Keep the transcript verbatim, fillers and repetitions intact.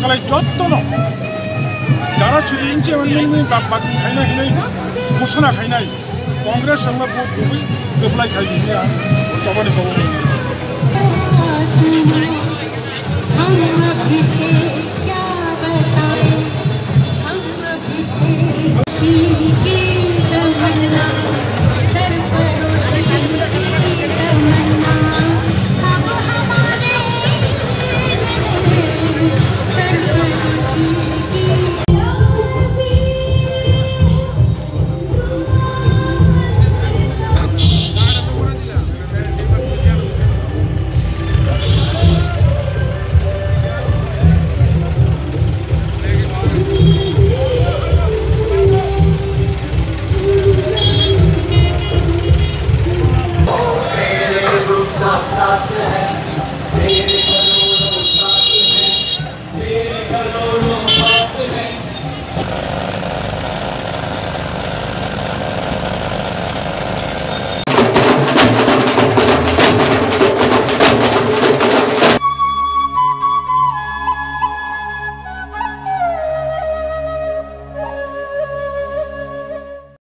Malai jottono jara chiri inchi amendment ni bak bak khaina hinai ghosona khainai Congress songno vote rwwi kwplai khai hinai ang chobani kobo.